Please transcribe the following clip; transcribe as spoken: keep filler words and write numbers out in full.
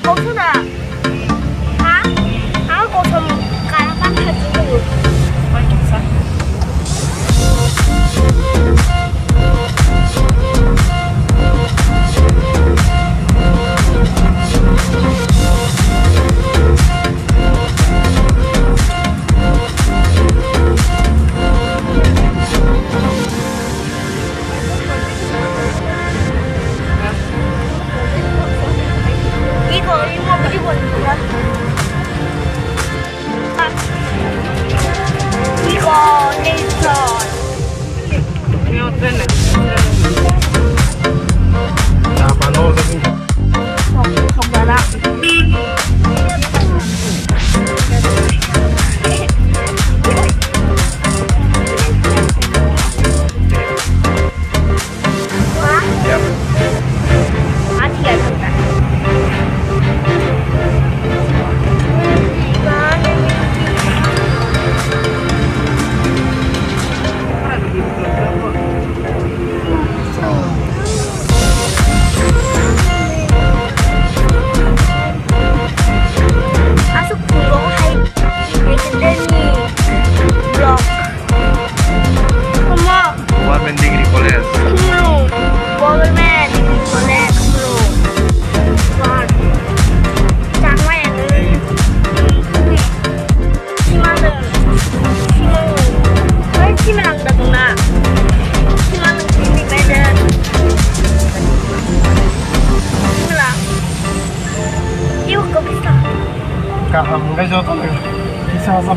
Kosona. Ha? Ang kosom karapan hati dulu. Iko, iko, iko, iko. Iko, iko. Aswk phungo hai, hai khe deni block. Omo. Government Degree College. Khumulwng. Government Degree College, Khumulwng. Bar. Changmaya nung. Simalwng. Simalwng. Oi, simalwng da tongna. Simalwng sini bai da. Simla. Iu kok kisa. Kaham, hingke joto no kisa sa.